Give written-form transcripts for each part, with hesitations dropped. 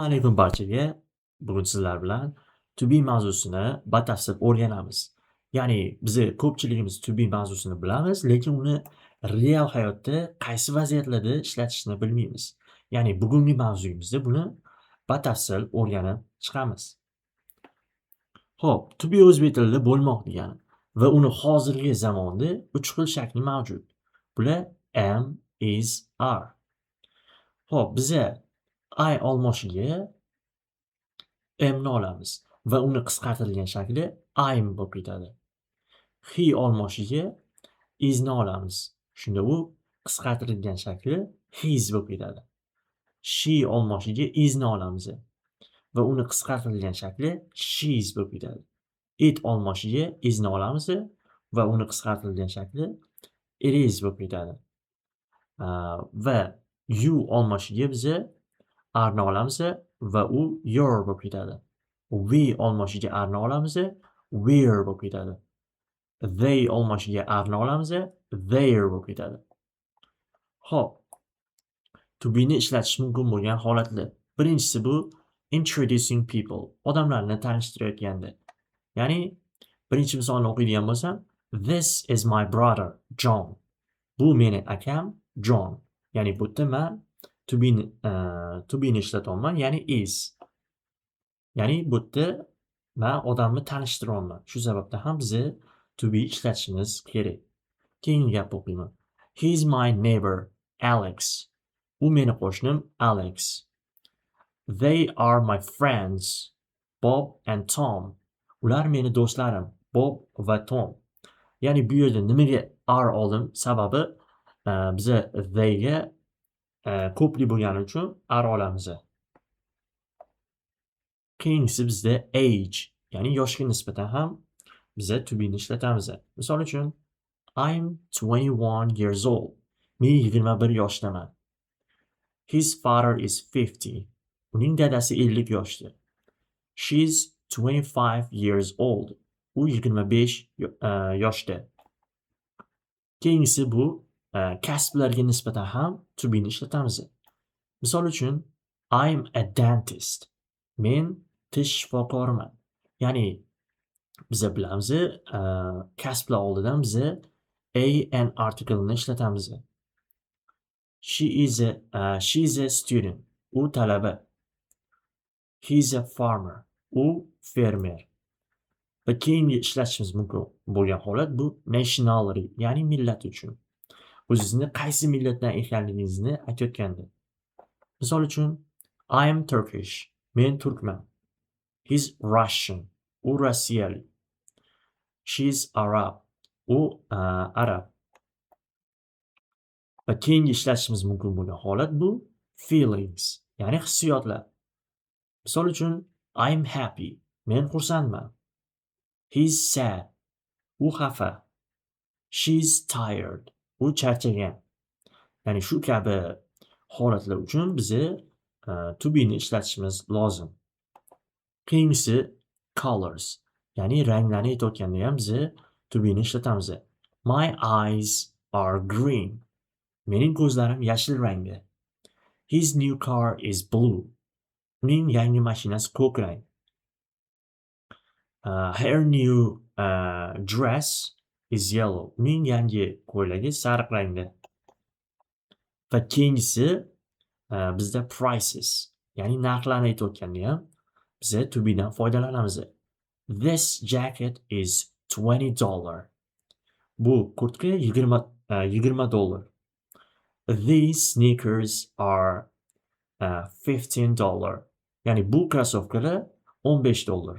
Alaykum barchaga. Bugun sizlar bilan to be mavzusini batafsil o'rganamiz. Ya'ni bizni ko'pchiligimiz to be mavzusini bilamiz, lekin uni real hayotda qaysi vaziyatlarda ishlatishni bilmaymiz. Ya'ni bugungi mavzuyimizda buni batafsil o'rganib chiqamiz. Xo'p, to be o'zbek tilida bo'lmoq degani va uni hozirgi zamonda 3 xil shakli mavjud. Bular am, is, are. Xo'p, biza I olmoshiga amni olamiz va uni qisqartirilgan shakli I'm bo'lib ketadi. He olmoshiga isni olamiz. Shunda u qisqartirilgan shakli he's bo'lib ketadi. She olmoshiga isni olamiz va uni qisqartirilgan shakli she's bo'lib ketadi. It olmoshiga isni olamiz va uni qisqartirilgan shakli it is bo'lib ketadi. Va you olmoshiga biza are'ni olamiz va u you're bo'lib ketadi. We olmoshiga are'ni olamiz, we're bo'lib ketadi. They olmoshiga are'ni olamiz, they're bo'lib ketadi. Xo'p, to be'ni ishlatish mumkin bo'lgan holatlar. Birinchisi bu introducing people, odamlarni tanishtirayotganda. Ya'ni birinchi misolni o'qiydigan bo'lsam, "This is my brother John." Bu meni akam John. Ya'ni bu yerda man to be'ni ishlatyapman, ya'ni is. Ya'ni bu yerda man odamni tanishtiryapman. Shu sababdan ham biza to be ishlatishimiz kerak. Keyingi gapni o'qiyman. "He is my neighbor, Alex." U meni qo'shnim Alex. "They are my friends, Bob and Tom." Ular meni do'stlarim, Bob va Tom. Ya'ni bu yerda nimaga are oldim? Sababi biza theyga ko'plik bo'lgani uchun are olamiz. Keyingisi bizda age, ya'ni yoshga nisbatan ham biza to be'ni ishlatamiz. Misol uchun, "I'm 21 years old." Men 21 yoshdaman. "His father is 50." Uning dadasi 50 yoshda. "She's 25 years old." U 25 yoshda. Keyingisi bu kasblarga nisbatan ham to be'ni ishlatamiz. Misol uchun, "I'm a dentist." Men tish shifokoriman. Ya'ni biza bilamiz, kasblar oldidan biza a, an artiklini ishlatamiz. She is a student. U talaba. "He is a farmer." U fermer. Va keyingi ishlatishimiz mumkin bo'lgan holat bu nationality, ya'ni millat uchun. O'zingizni qaysi millatdan ekanligingizni aytayotganda. Misol uchun, "I am Turkish." Men turkman. "He's Russian." U rossiyalik. "She's Arab." U arab. Va keyingi ishlatishimiz mumkin bo'lgan holat bu feelings, ya'ni hissiyotlar. Misol uchun, "I'm happy." Men xursandman. "He's sad." U xafa. "She's tired." U charchagan. Ya'ni shu kabi holatlar uchun biza to be'ni ishlatishimiz lozim. Keyingisi colors, ya'ni ranglarni aytayotganda ham biza to be'ni ishlatamiz. "My eyes are green." Mening ko'zlarim yashil rangda. "His new car is blue." Uning yangi mashinasi ko'k rang. "Her new dress is yellow." Uning yangi ko'ylagi sariq rangda. Va keyingisi bizda prices, ya'ni narxlarni aytayotganda ham biza to be'dan foydalanamiz. "This jacket is $20." Bu kurtka 20 dollar. "These sneakers are $15." Ya'ni bu krossovkalar 15 dollar.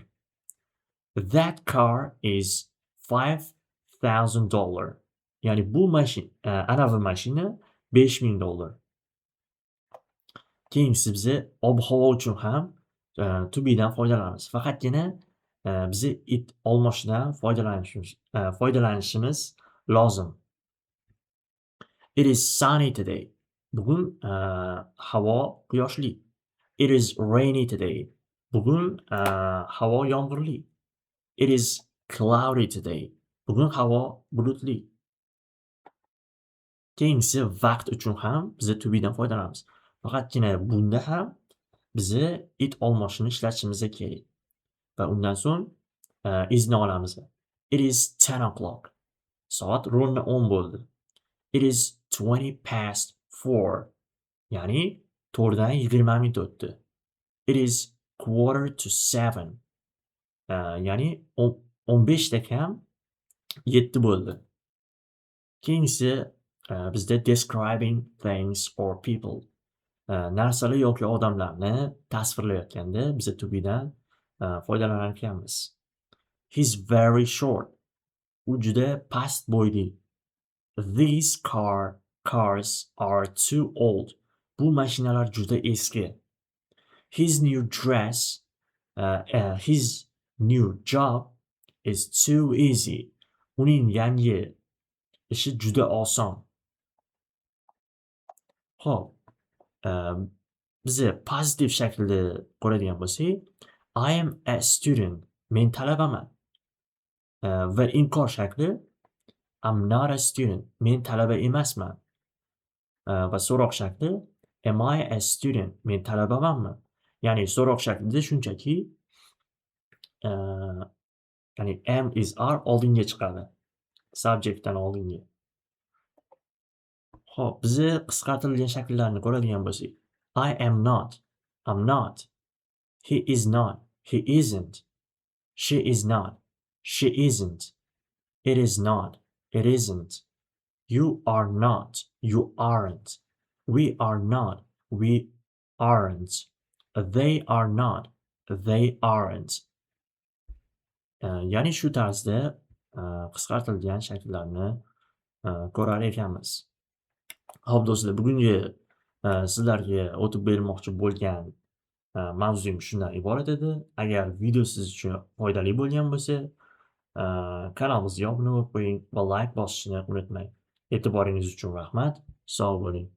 "That car is $5000." Ya'ni bu anavi mashina 5000 dollar. Keyingisi biza ob-havo uchun ham to be'dan foydalanamiz. Faqatgina biza it olmoshidan foydalanishimiz lozim. "It is sunny today." Bugun havo quyoshli. "It is rainy today." Bugun havo yomg'irli. "It is cloudy today." Bugun havo bulutli. Keyingisi vaqt uchun ham biza to be'dan foydalanamiz. Faqatgina bunda ham Biza it olmoshini ishlatishimiz kerak va undan so'ng isni olamiz. It is 10 o'clock. Soat ровно 10 bo'ldi. It is 4:20. Ya'ni 4dan 20 minut o'tdi. It is 6:45. Ya'ni 6:45 bo'ldi. Keyingisi bizda describing things or people. Narsalar yoki odamlarni tasvirlayotganda biza to be'dan foydalanar ekanmiz. He's very short. U juda past bo'yli. These cars are too old. Bu mashinalar juda eski. His new dress, his new job is too easy. Uning yangi ishi juda oson. Xo'p, biza pozitiv shaklda ko'radigan bo'lsak, I am a student. Men talabaman. Va inkor shakli, I'm not a student. Men talaba emasman. Va so'roq shakli, Am I a student? Men talabamanmi? Ya'ni so'roq shaklida shunchaki ya'ni am, is, are oldinga chiqadi. Subjectdan oldinga. Xo'p, biza qisqartirilgan shakllarni ko'radigan bo'lsak, I am not, I'm not, he is not, he isn't, she is not, she isn't, it is not, it isn't, you are not, you aren't, we are not, we aren't, they are not, they aren't. Ya'ni shu tarzda qisqartirilgan shakllarni ko'rar ekanmiz. Xo'p, do'stlar, bugungi sizlarga o'tib bermoqchi bo'lgan mavzuyim shundan iborat edi. Agar video siz uchun foydali bo'lgan bo'lsa, kanalimizga obuna bo'lib qo'ying va layk bosishni unutmang. E'tiboringiz uchun rahmat. Sog' bo'ling.